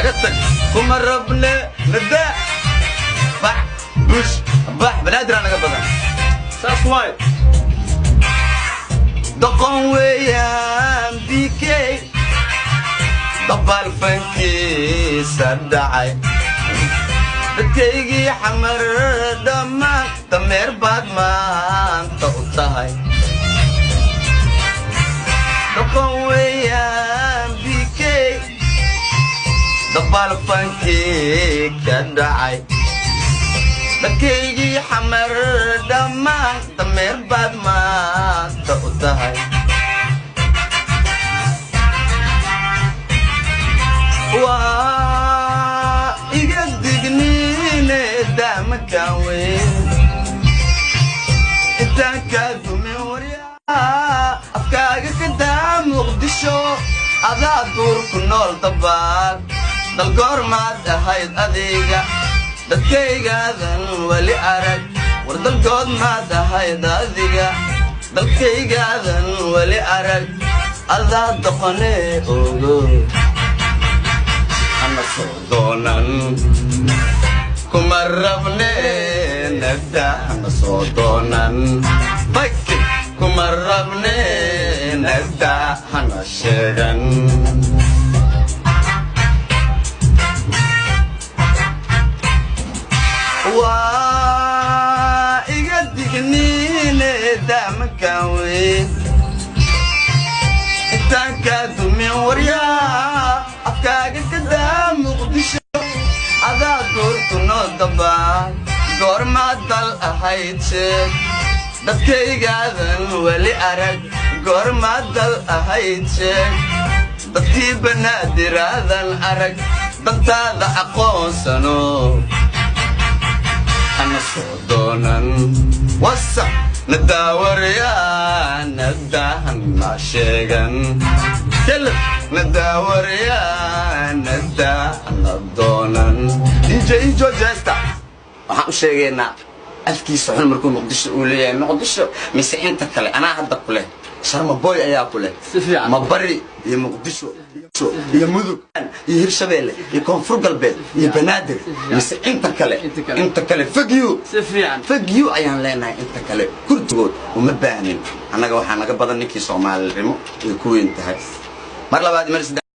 Naga tag, kuma rabne, nadaa. Bax bush bax, Banaadir naga badan. Saas waay. Doqon weeyaan BK, dabaal fankiisa dhacay. Dadkaygii Xamar dhammaan dameer baad maanta u tahay. Doqon weeyaan BK, dabaal fankii ka dhacay. Dadkaygii Xamar dhammaan dameer baad maanta u tahay. Waa iga digniine, daamakaan weyn intaan kaa dumin. Waryaa, afkaaga ka daa Muqdisho, adaa duur ku nool. Dabaal dalgoor maad ahayd adiga, dadkaygaadan weli arag. War dalgood maad ahayd adiga, dalkaygaadan weli arag. Adaa doqonee ogo, hana soo doonan, kuma rabne, nagda. Hana soo doonan, faki, kuma rabne, nagda, hana sheegan. Waa iga digniine, daamakan weyn intaan kaa dumin. Waryaa, afkaaga ka daa Muqdisho, adaa duurku noo dabaal. Goormaad dal ahayd sheeg, dadkaygaadan weli arag. Goormaad dal ahayd sheeg, dadkii Banaadiraadan arag. Dantaada aqoonsano, hana soo doonan. Wasac nadaawaryaa, nadahana sheegan. Kelib nadaawaryaa, nadahana doonan. DJ Ijo Jesta, waxaan u sheegaynaa afkiisa xun markuu Muqdisho uu leeyahay, Muqdisho mise inta kale. Anaa hadda ku leh, Sharma Boy ayaa ku leh. Si fiican. Ma bari iyo Muqdisho iyo Mudug iyo Hirshabeelle iyo Koonfur Galbeed iyo Banaadir mise inta kale? Inta kale. Inta kale, fuck you. Si fiican. Fuck you ayaan leenahay. Inta kale kurdigood uma baahnin annaga. Waxaa naga badan ninkii Soomaalinimo ay ku weyn tahay. Mar labaad, mar saddex.